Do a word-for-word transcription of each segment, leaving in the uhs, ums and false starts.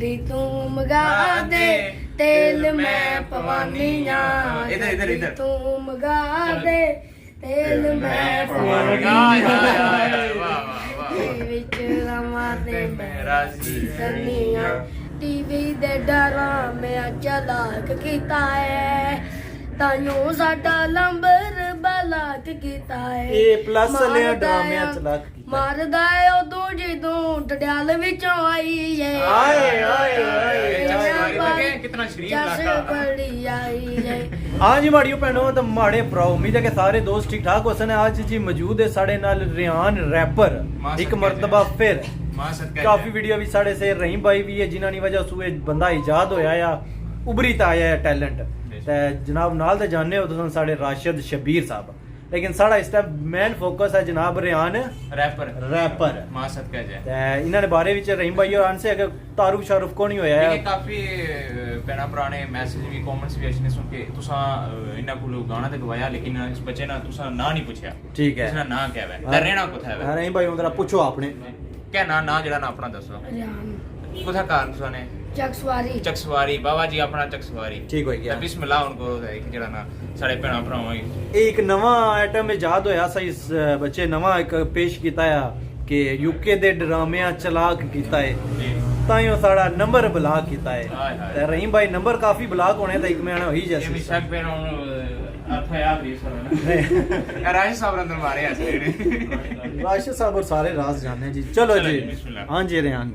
دی توں منگا دے، تیل میں پوانی آں۔ ادھر، ادھر، ادھر۔ دی توں منگا دے، تیل میں پوانی آں۔ واہ، واہ، واہ، واہ۔ ٹی وی وچ رواں تے میں راضی رہنی آں۔ ٹی وی دے ڈرامے چلاک کیتا ہے، تائیوں ساڈا لمبر بلاک کیتا ہے۔ اے پلس والے ماردا ڈرامے آں۔ چلاک ماردا ہے او دو جدوں ڈڈیال وچوں آئی ہے۔ ہائے، ہائے، ہائے، ہائے۔ کتنا شریف چس علاقہ۔ بڑی آئی ہے۔ ہاں جی ماڑیو بھینو تے ماڑے بھراؤ، امید ہے کہ سارے دوست ٹھیک ٹھاک ہوسن۔ اج جی موجود ہے ساڑے نال ریحان ریپر، ماں ایک صدقے مرتبہ جائے۔ پھر ماں صدقے کافی جائے۔ ویڈیو وچ ساڑے سے رحیم بھائی بھی ہے، جنہاں نی وجہ سوں اے بندہ ایجاد ہویا یا ابری تا آیا ہے ٹیلنٹ۔ بے شک۔ تے جناب نال تے جاننے ہو تساں ساڑے راشد شبیر صاحب۔ لیکن ساڑا اس ٹائم مین فوکس ہے جناب ریحان ریپر۔ ریپر۔ ماں صدقہ جائے۔ تے انہاں نے بارے وچ رحیم بھائی اور آنسے اگر تعارف شعارف کونی ہویا ہے۔ کافی، اہ، بھیناں بھرا نے میسج وی، کمنٹس وی اچھنے سن کہ تساں، اہ، انہاں کولوں گانا تے گوایا، لیکن اس بچے نا تساں ناں نہیں پوچھیا۔ ٹھیک ہے۔ اس نا ناں کیا ہے؟ ہاں۔ تے رہنا کتھا ہے؟ ہاں، رحیم بھائی، ذرا پوچھو اپنے۔ کیا ناں، ناں جڑا نا اپنا دسو۔ ریحان۔ کتھا گھر تساں نے؟ چکسواری۔ چکسواری، بابا جی اپنا چکسواری۔ ٹھیک ہوئی گیا۔ تے بسم اللہ ہن کرو تے جڑا نا ساڑے بھیناں بھراواں کی۔ اے ایک نواں آئٹم ایجاد ہویا سا، اس، اہ، بچے نواں ایک پیش کیتا ہے کہ یو کے دے ڈرامیاں چلاک کیتا ہے۔ جی۔ تائیوں ساڑا نمبر بلاک کیتا ہے۔ ہائے ہائے۔ تے رحیم بھائی نمبر کافی بلاک ہونے تے ایک میں آنا ہوئی جیسی۔ اے شک پہ ہن، اہ، اتھا یاد رہی سارا نا۔ اے راشد صاحب نے اندر مارے ایسے۔ راشد صاحب اور سارے راز جانے جی۔ چلو چلو جی۔ جی، بسم اللہ۔ ہاں جی ریحان۔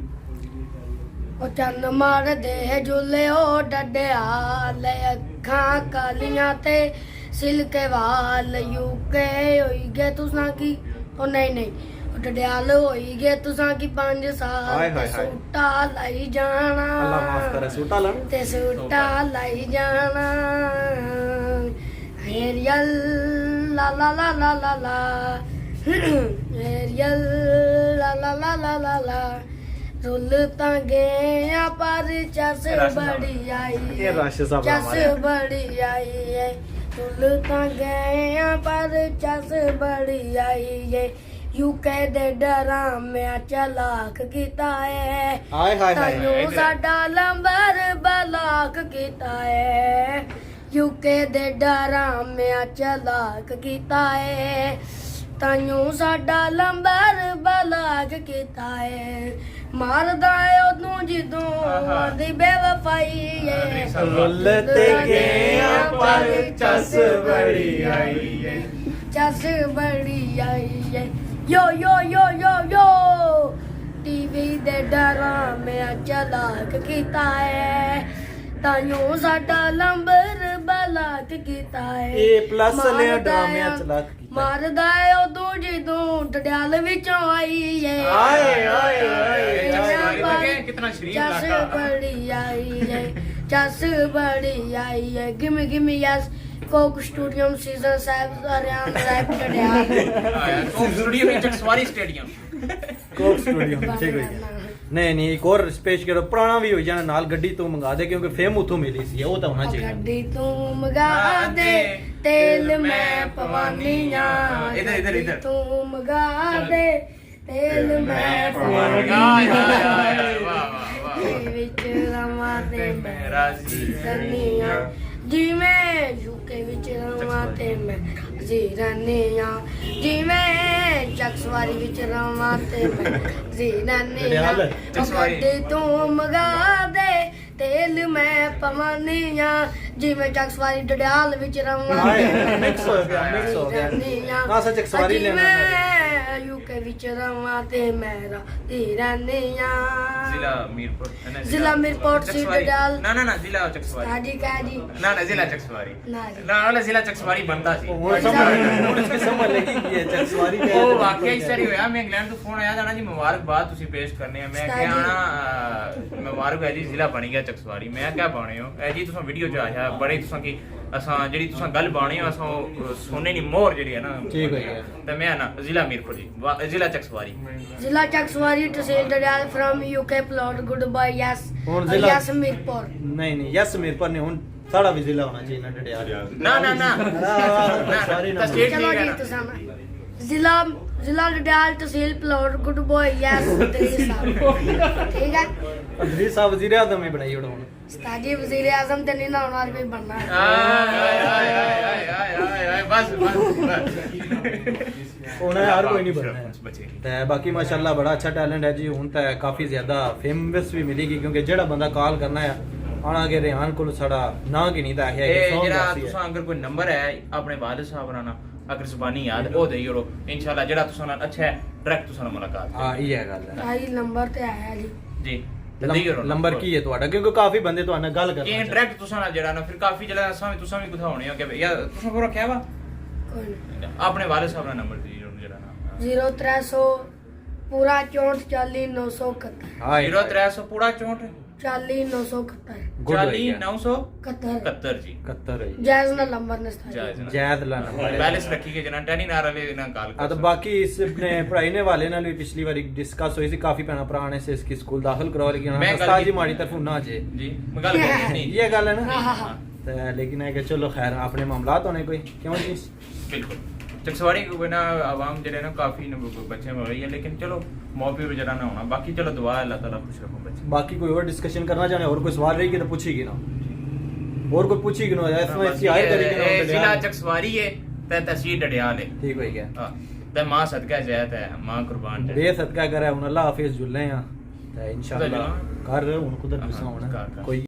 او چن مار دے جلے او ڈڈیال، اکھاں کالیاں تے سلکے وال، یو کے ہوئی گئے تساں کی، او نہیں نہیں، او ڈڈیال ہوئی گئے تساں کی پنج سال، ہائے، ہائے، تے ہائے۔ سوٹا لائی جانا۔ اللہ معاف کرے، سوٹا لانا۔ تے سوٹا لائی جانا۔ ہیریل لا لا لا لا لا لا۔ ہیریل لا لا لا لا لا لا۔ رل تاں گئے آں پر چس اے راشد صاحب۔ بڑی آئی اے ہے۔ راشد صاحب چس ہمارے۔ بڑی آئی ہے۔ رل تاں گئے آں پر چس بڑی آئی ہے۔ یو کے دے ڈرامیاں چلاک کیتا ہے۔ ہائے، ہائے، ہائے۔ تائیوں ساڈا لمبر بلاک کیتا ہے۔ یو کے دے ڈرامیاں چلاک کیتا ہے۔ تائیوں ساڈا لمبر بلاک کیتا ہے۔ ماردا ہے ادوں جدوں آہا۔ آندی بے وفائی ہے۔ رل تے گئے آں پر چس بڑی آئی ہے۔ چس بڑی آئی ہے۔ یو، یو، یو، یو، یو۔ ٹی وی دے ڈرامیاں چلاک کیتا ہے۔ تائیوں ساڈا لمبر بلاک کیتا ہے۔ اے پلس والے ماردا ڈرامیاں ہے چلاک کیتا ہے۔ ماردا ہے ادوں جدوں ڈڈیال وچوں آئی ہے۔ ہائے، ہائے، ہائے، ہائے، ہائے۔ کتنا شریف چس علاقہ۔ بڑی آئی ہے، چس بڑی آئی ہے۔ گمی گمی یس، کوک سٹوڈیم سیزن صاحب ریحان ریپ ڈڈیال۔ ہاں، کوک سٹوڈیم نہیں، چکسواری سٹیڈیم۔ کوک سٹوڈیم، ٹھیک ہوئی گیا۔ نہیں، نہیں، ایک اور پیش کرو، پرانا بھی ہوئی جانا، نال گڈی تو منگا دے، کیونکہ فیم اتھوں ملی سی، وہ تو ہونا چاہیے۔ گڈی تو منگا دے، تیل میں پوانی آں۔ ادھر، ادھر، ادھر۔ گڈی تو منگا دے، تیل میں پوانی آں۔ واہ، واہ، واہ، واہ۔ وچ رواں تے میں راضی رہنی آں۔ جی میں یو کے وچ رواں تے میں راضی رہنی آں۔ جی میں چکسواری وچ رواں تے میں راضی رہنی آں۔ ڈڈیال۔ او چکسواری۔ گڈی تو منگا دے، تیل میں پوانی آں۔ جی میں چکسواری ڈڈیال وچ رواں ہائے، تے میں مکس ہو گیا، مکس ہو گیا۔ رہنی آں۔ نہ، اساں چکسواری جی لینا میں تھا۔ یو کے وچ رواں تے میں راضی رہنی آں۔ ضلع میرپور، نہ، نہ، ضلع میرپور، سی چکسواری۔ ڈڈیال۔ نہ، نہ، نہ، ضلع چکسواری۔ ہاں جی، کیا جی؟ نہ، نہ، ضلع چکسواری۔ نہ جی۔ نہ، والا ضلع چکسواری بنتا سی۔ ہن سمجھ، ہن اس کی سمجھ لگی کہ یہ چکسواری کیا ہے۔ او واقعی سری ہویا، میں انگلینڈ تو فون آیا تھا نا جی، مبارکباد تسی پیش کرنے ہیں۔ میں استاد کیا جی۔ آنا، آ، مبارک ہے جی، ضلع بنی گیا چکسواری۔ میں کیا بنے ہو؟ اے جی، تساں ویڈیو چ آیا، بڑے تساں کی، اساں جڑی تساں گل بنے ہو، اساں او سونے نی مہر جڑی ہے نا۔ ٹھیک ہے۔ تے میں نا ضلع میرپور جی، وا-، ضلع چکسواری۔ ضلع چکسواری، تحصیل ڈڈیال، فرام یو کے پلاٹ، گڈ بائے، یس۔ ہن ضلع یس میرپور۔ نہیں، نہیں، یس میرپور نہیں، ہن ساڑا بھی ضلع ہونا چاہیے نا ڈڈیال۔ نہ، نہ، نہ۔ ہاں، نہ، نہ، ساری نہ۔ تحصیل چلو ٹھیک ہے جی، نا۔ تساں نا۔ ضلع، ضلع ڈڈیال، تحصیل پلور، گڈ بوائے، یس، ادریس صاحب۔ ٹھیک ہے؟ ادریس صاحب وزیر اعظم ہی بنائی اوڑا ہن۔ استاد جی، وزیر اعظم تے نہیں نہ ہونا، کوئی بننا ہے۔ آئے، آئے، آئے، آئے، آئے، آئے، آئے، بس، بس، بس۔ ہونا ہے، ہر کوئی نہیں بننا ہے۔ بچے۔ تے باقی ماشاءاللہ بڑا اچھا ٹیلنٹ ہے جی، ہن تے کافی زیادہ فیمس بھی ملی گئی، کیونکہ جیڑا بندہ کال کرنا ہے، آنا کہ ریحان کول ساڑا ناں کی نہیں تے آخیا کہ اے سانگ جیڑا دسی ہے۔ تساں اگر کوئی نمبر ہے اپنے والد صاحب ہوراں نا، اگر زبانی یاد، او دئی اوڑو۔ انشاءاللہ جیڑا تساں نال اچھا ہے، ڈائریکٹ تساں نال ملاقات کرو۔ ہاں، یہ گل ہے۔ آئی نمبر تے آیا جی۔ جی، تے لم-، دئی اوڑو نا۔ نمبر کی ہے تہاڈا؟ کیونکہ کافی بندے تہاڈے نال گل کرنا کیوں چاہندے۔ ڈائریکٹ تساں نال جیڑا نا، پھر کافی جیڑا اساں وی، تساں وی کتھا ہونے ہو کہ یا تساں کو رکھیا وا؟ کوئی نہیں۔ اپنے والد صاحب نا نمبر دئی اوڑو جیڑا نا۔ زیرو ترے سو پورا چونٹ چالی نو سو اکہتر۔ ہائے، زیرو ترے سو پورا چونٹ؟ چالی نو سو اکہتر۔ گڈ ہوئی چالی گیا۔ نو سو اکہتر۔ اکہتر جی۔ اکہتر ہوئی گیا۔ جائز نا نمبر نے استاد جی۔ جائز نا۔ جائز نا نمبر ہے۔ بیلنس رکھی کے جناب، ٹینی نال والے نال گل ہاں، تو کرسو۔ باقی اس نے پڑھائی نے حوالے نال بھی پچھلی واری ڈسکس ہوئی سی، کافی بھیناں بھرا نے سے اس کی سکول داخل کروا، لیکن میں گل استاد جی کی ماڑی طرفوں نہ جے۔ جی، میں گل کیتی نہیں۔ یہ گل ہے نا؟ ہاں، ہاں، ہاں۔ تے لیکن ہے کہ چلو خیر، اپنے معاملات ہونے کوئی، کیوں جی؟ بالکل۔ چکسواری کو نا عوام جڑے نا کافی ن-، بچے ہو رہی ہے، لیکن چلو ماں پیو جڑا نہ ہونا، باقی چلو دعا ہے اللہ تعالیٰ خوش رکھو بچے۔ باقی کوئی اور ڈسکشن کرنا چاہنے، اور کوئی سوال رہی گیا تو پوچھی گی نا۔ اور کوئی پوچھی گی نا، اس میں بس اس کی آئے یہ کری گی نا، اے ضلع چکسواری ہے، تے تحصیل ڈڈیال ہے۔ ٹھیک ہوئی گیا۔ ہاں۔ تے ماں صدقہ زیت ہے، ماں قربان جائے۔ بے صدقہ کرے، ہن اللہ حافظ جلنے ہاں۔ تے انشاءاللہ خدا جلنا۔ کر ہن کدھر ہاں، گسا ہاں، ہونا۔ کر، کر۔ کوئی